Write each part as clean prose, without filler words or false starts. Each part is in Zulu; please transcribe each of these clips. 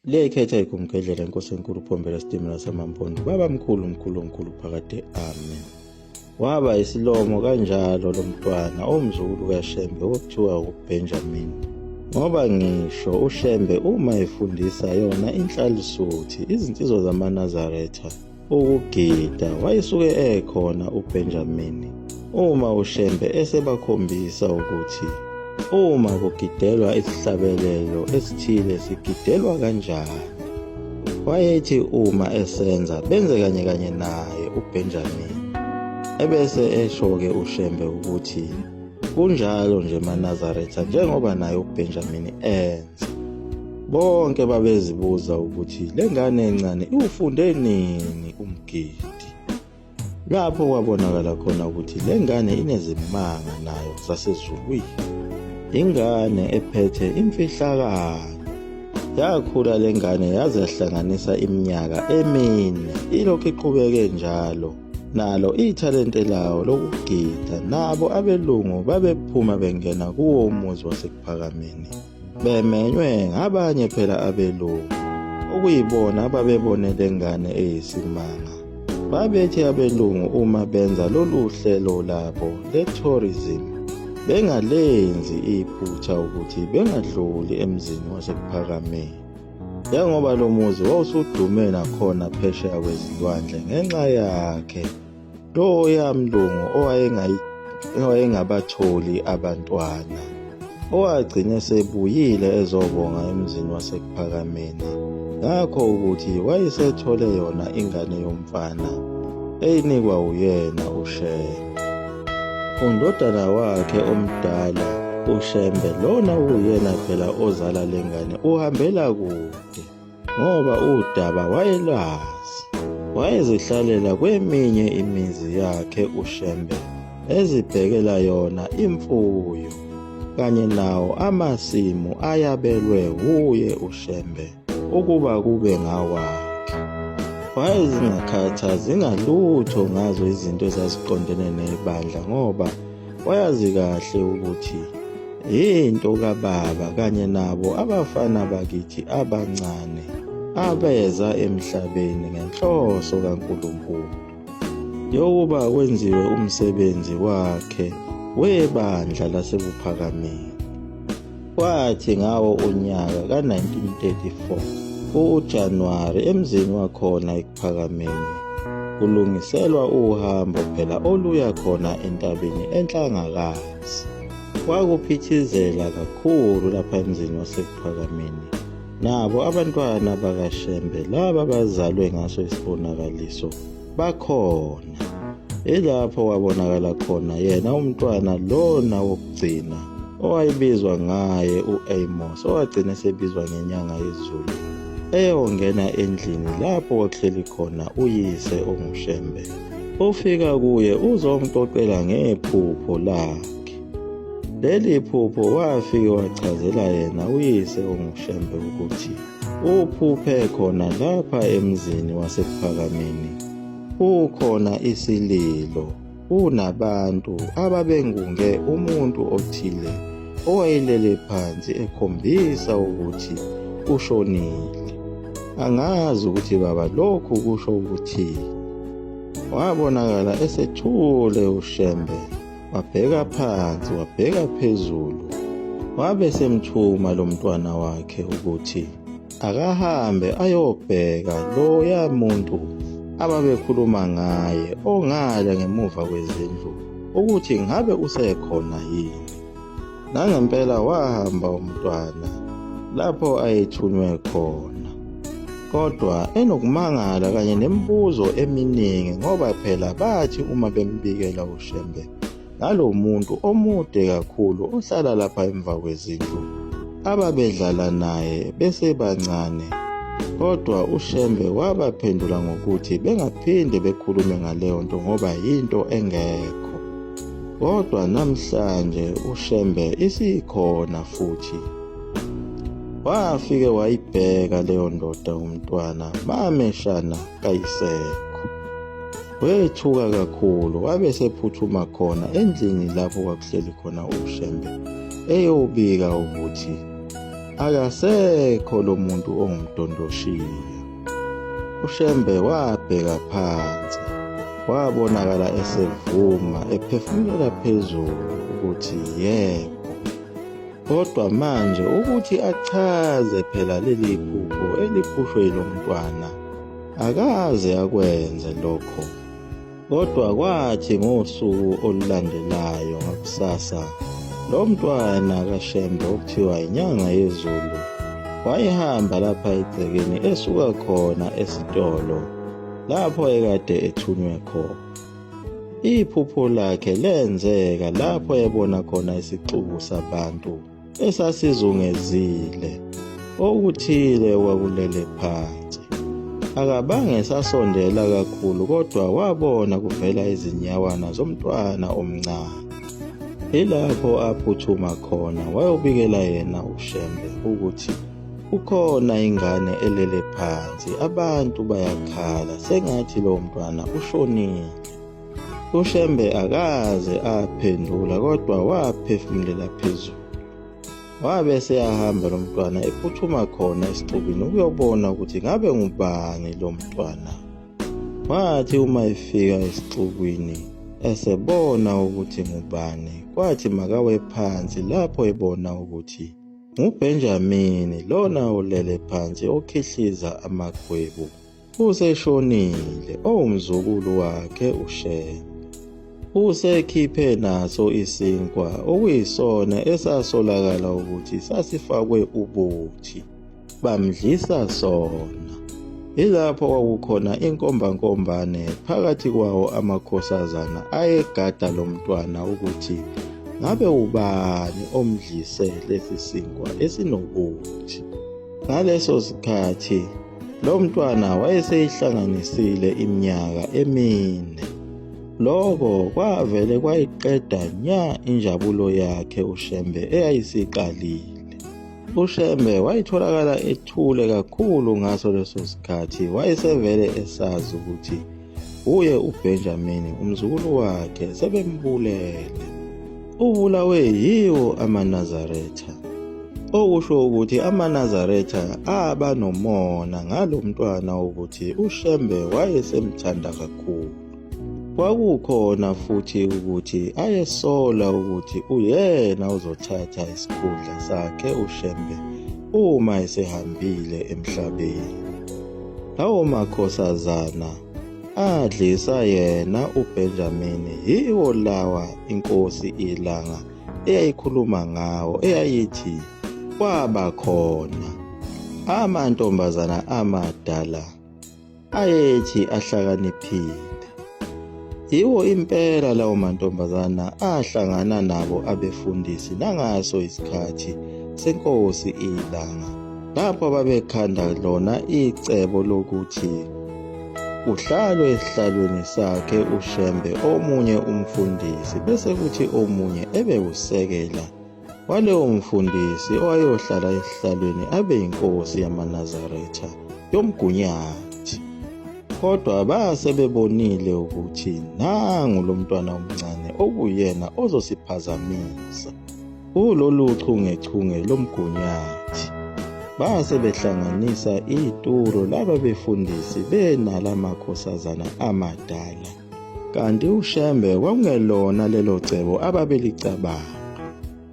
Liyayikhetha igumgedlela inkosi enkulu Phombela Sitimela samaMpondo baba mkhulu mkhulu mkhulu phakade amen. Waba isilomo kanjalo lo mntwana owumzukulu kaShembe okuthiwa uBenjamin. Ngoba ngisho uShembe uma efundisa yona inhlalisuthi izinsizwa zamaNazaretha ukugida wayesuke ekhona uBenjamin uma uShembe esebakhombisa ukuthi uma kugidelwa isihlabelelo esithile sigidelwa kanjani. Wayethi uma esenza benze kanye kanye naye uBenjamin. Ebese esho-ke uShembe ukuthi kunjalo nje maNazaretha njengoba naye uBenjamin enza. Bonke babezibuza ukuthi le ngane encane iwufunde nini umgidi. Lapho kwabonakala khona ukuthi le ngane inezimanga nayo zasezulwini. Ingane ephethe imfihlakalo. Yakhula le ngane yaze yahlanganisa iminyaka emine ilokhu iqhubeke njalo nalo ithalente lawo lokugida nabo abelungu babephuma bengena kuwo umuzi wasekuphakameni bemenywe ngabanye phela abelungu okuyibona ababebone le ngane eyisimanga. Babethi abelungu uma benza lolu hlelo labo le-tourism bengalenzi iphutha ukuthi bengadluli emzini waseKuphakameni njengoba lo muzi wawusudume nakhona phesheya kwezilwandle ngenxa yakhe loya mlungu owayengabatholi abantwana owagcina esebuyile ezobonga emzini waseKuphakameni ngakho ukuthi wayesethole yona ingane yomfana eyinikwa uyena uShembe. Undodana wakhe omdala uShembe lona okuyena phela ozala lengane uhambela kude ngoba udaba wayelwazi. Wayezihlalela kweminye imizi yakhe uShembe ezibhekela yona imfuyo kanye nawo amasimu ayabelwe wuye uShembe ukuba kube ngawakhe. Wayezingakhathazi ngalutho ngazo izinto ezaziqondene nebandla ngoba wayazi kahle ukuthi yinto kababa kanye nabo abafana bakithi abancane abeza emhlabeni ngenhloso kaNkulunkulu yokuba kwenziwe umsebenzi wakhe webandla laseBuphakameni. Kwathi ngawo unyaka ka-1934 uJanuwari emzini wakhona eKuphakameni kulungiselwa uhambo phela oluya khona entabeni eNhlangakazi. Kwakuphithizela kakhulu lapha emzini waseKuphakameni. Nabo abantwana bakaShembe laba bazalwe ngaso isibonakaliso bakhona. Ilapho wabonakala khona yena umntwana lona wokugcina owayebizwa ngaye u-Amos owagcina esebizwa ngenyanga yezulu eyongena endlini lapho kwakuhleli khona uyise onguShembe. Ufika kuye uzomxoxela ngephupho lakhe. Leli phupho wafike wachazela yena uyise onguShembe ukuthi uphuphe khona lapha emzini waseKuphakameni kukhona isililo kunabantu ababengunge umuntu othile owayelele phansi ekhombisa ukuthi ushonile. Angazi ukuthi baba lokhu kusho ukuthini. Wabonakala esethule uShembe wabheka phansi wabheka phezulu wabe semthuma lo mntwana wakhe ukuthi akahambe ayobheka loya muntu ababekhuluma ngaye ongale ngemuva kwezindlu ukuthi ngabe usekhona yini. Nangempela wahamba umntwana lapho ayethunywe khona kodwa enokumangala kanye nemibuzo eminingi ngoba phela bathi uma bembikela uShembe ngalo muntu omude kakhulu ohlala lapha emva kwezindlu ababedlala naye besebancane kodwa uShembe wabaphendula ngokuthi bengaphinde bekhulume ngaleyo nto ngoba yinto engekho. Kodwa namhlanje uShembe isikhona futhi. Wafike wayibheka leyo ndoda umntwana bameshana kayisekho. Wethuka kakhulu wabe sephuthuma khona endlini lapho kwakuhleli khona uShembe eyobika ukuthi Akasekho lo muntu ongumdondoshiya. UShembe wabheka phansi, wabonakala esevuma ephefumulela phezulu ukuthi yebo. Kodwa manje ukuthi achaze phela leli phupho eliphushwe yilo mntwana akaze akwenze lokho. Kodwa kwathi ngosuku olulandelayo ngakusasa, lo mntwana kaShembe okuthiwa inyanga yezulu wayehamba lapha egcekeni esuka khona esitolo lapho ekade ethunywe khona. Iphupho lakhe lenzeka lapho ebona khona isixuku sabantu esasizungezile okuthile okwakulele phansi. Akabange esasondela kakhulu kodwa wabona kuvela izinyawana zomntwana omncane. Ilapho aphuthuma khona wayobikela yena uShembe ukuthi kukhona ingane elele phansi, abantu bayakhala sengathi lowo mntwana ushonile. UShembe akaze aphendula kodwa waphefumulela phezulu. Wabe eseyahamba lo mntwana ephuthuma khona esixukwini ukuyobona ukuthi ngabe ngubani lo mntwana. Wathi uma efika esixukwini esebona ukuthi ngubani, kwathi makawe phansi lapho ebona ukuthi nguBenjamini lona olele phansi okhihliza amagwebu. Useshonile owumzukulu wakhe uShembe. Usekhiphe naso isinkwa okuyisona esasolakala ukuthi sasifakwe ubuthi bamdlisa sona. Yilapho kwakukhona inkombankombane phakathi kwawo amakhosazana ayegada lo mntwana ukuthi ngabe ubani omdlise lesi sinkwa esinobuthi. Ngaleso sikhathi lo mntwana wayeseyihlanganisile iminyaka emine. Lokho kwavele kwayiqeda nya injabulo yakhe uShembe eyayisiqalile. UShembe wayetholakala ethule kakhulu ngaso leso sikhathi, wayesevele esazi ukuthi uye uBenjamini umzukulu wakhe sebembulele. Ubulawe yiwo amaNazaretha. Okusho ukuthi amaNazaretha aba nomona ngalo mntwana ukuthi uShembe wayesemthanda kakhulu. Kwakukhona futhi ukuthi ayesola ukuthi uyena ozothatha isikhundla sakhe uShembe uma esehambile emhlabeni. Lawo makhosazana adlisa yena uBenjamini yiwo lawa inkosi iLanga eyayikhuluma ngawo eyayithi kwaba khona amantombazana amadala ayethi ahlakaniphile. Yiwo impela lawo mantombazana ahlangana nabo abefundisi nangaso isikhathi senkosi iLanga lapho babekhanda lona icebo lokuthi kuhlalwe esihlalweni sakhe uShembe omunye umfundisi bese kuthi omunye ebe usekela walewo mfundisi owayohlala esihlalweni abe yinkosi yamaNazaretha yomgunyathi. Kodwa base bebonile ukuthi nangu lo mntwana omncane okuyena ozosiphazamisa kulolu chungechunge lomgunyathi. Base behlanganisa itulo laba befundisi benala makhosazana amadala. Kanti uShembe kwakungelona lelo cebo ababelicabanga.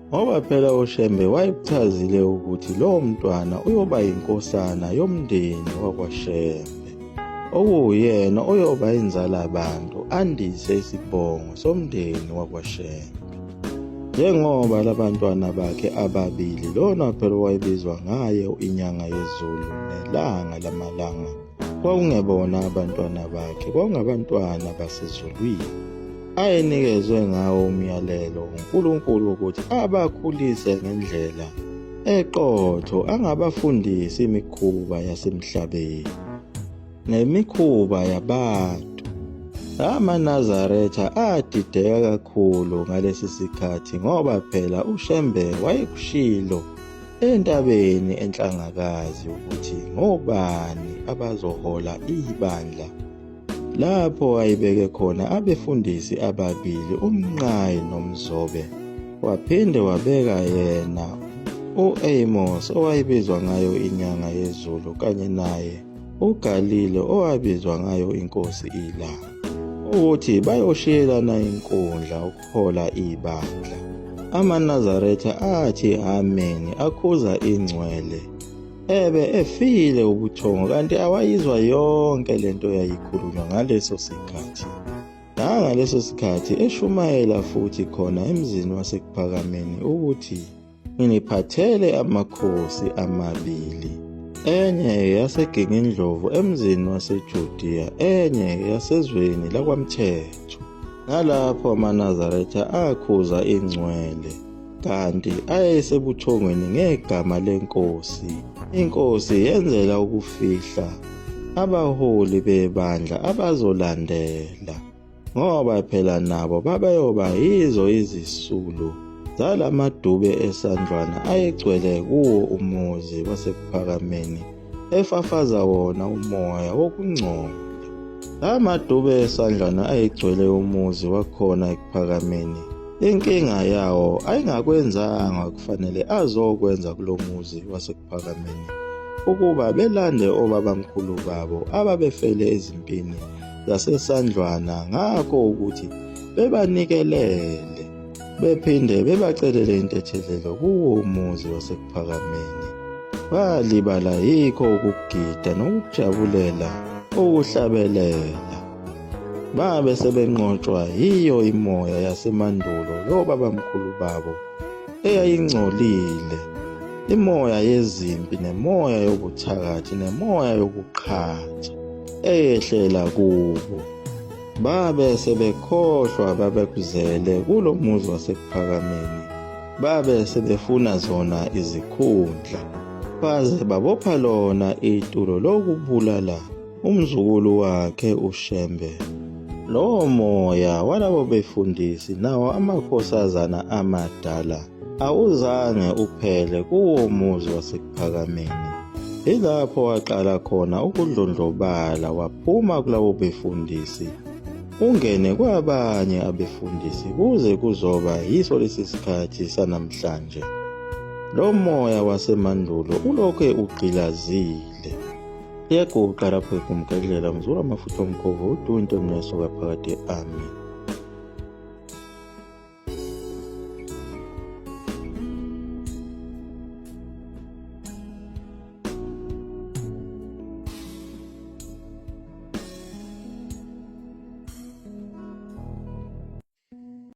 Ngoba phela uShembe wayekuchazile ukuthi lowo mntwana uyoba yinkosana yomndeni wakwaShembe, okuwuyena oyoba inzalabantu andise isibongo somndeni wakwaShembe. Njengoba labantwana bakhe ababili lona phela owayebizwa ngaye inyanga yezulu nelanga lamalanga kwakungebona abantwana bakhe, kwakungabantwana basezulwini ayenikezwe ngawo umyalelo uNkulunkulu ukuthi abakhulise ngendlela eqotho, angabafundisi imikhuba yasemhlabeni nemikhuba yabantu. AmaNazaretha adideka kakhulu ngalesi sikhathi ngoba phela uShembe wayekushilo entabeni enhlangakazi ukuthi ngobani abazohola ibandla lapho ayebeke khona abefundisi ababili uMnqayi noMzobe waphinde wabeka yena U-Amos owayebizwa ngayo inyanga yezulu kanye naye uGalile owabizwa ngayo inkosi iLanga ukuthi bayoshiyelana inkundla ukuhola ibandla. AmaNazaretha athi ameni akhuza ingcwele ebe efile ubuthongo kanti awayizwa yonke lento eyayikhulunywa ngaleso sikhathi. Nangaleso sikhathi eshumayela futhi khona emzini waseKuphakameni ukuthi nginiphathele amakhosi amabili, enye yaseGingindlovu emzini waseJudiya, enye yasezweni lakwaMthetho. Nalapho amaNazaretha akhuza ingcwele kanti ayesebuthongweni ngegama lenkosi. Inkosi yenzela ukufihla abaholi bebandla abazolandela ngoba phela nabo babeyoba yizo izisulu zalamadube esandlwana ayegcwele kuwo umuzi waseKuphakameni efafaza wona umoya wokungcola. La madube esandlwana ayegcwele umuzi wakhona eKuphakameni inkinga yawo ayingakwenzanga kufanele azokwenza kulo muzi waseKuphakameni ukuba belande obabamkhulu babo ababefele ezimpini zasesandlwana ngakho ukuthi bebanikelele bephinde bebacelele intethelelo kuwo umuzi waseKuphakameni. Balibala yikho ukugida nokujabulela ukuhlabelela. Babe sebenqotshwa yiyo imoya yasemandulo yobabamkhulu babo eyayingcolile, imoya yezimpi nemoya yobuthakathi nemoya yokuqhatha eyehlela kubo. Babe sebekhohlwa babekuzele kulo muzi waseKuphakameni, babe sebefuna zona izikhundla, baze babopha lona itulo lokubulala umzukulu wakhe uShembe. Lowo moya walabo befundisi nawo amakhosazana amadala awuzange uphele kuwo muzi waseKuphakameni. Yilapho waqala khona ukudlondlobala waphuma kulabo befundisi ungene kwabanye abefundisi kuze kuzoba yiso lesi sikhathi sanamhlanje. Lo moya wasemandulo ulokhe ugqilazile. Iyaguqa lapho igumgedlela mzula amafutha omkhovu udu into emneso kaphakade. Amen.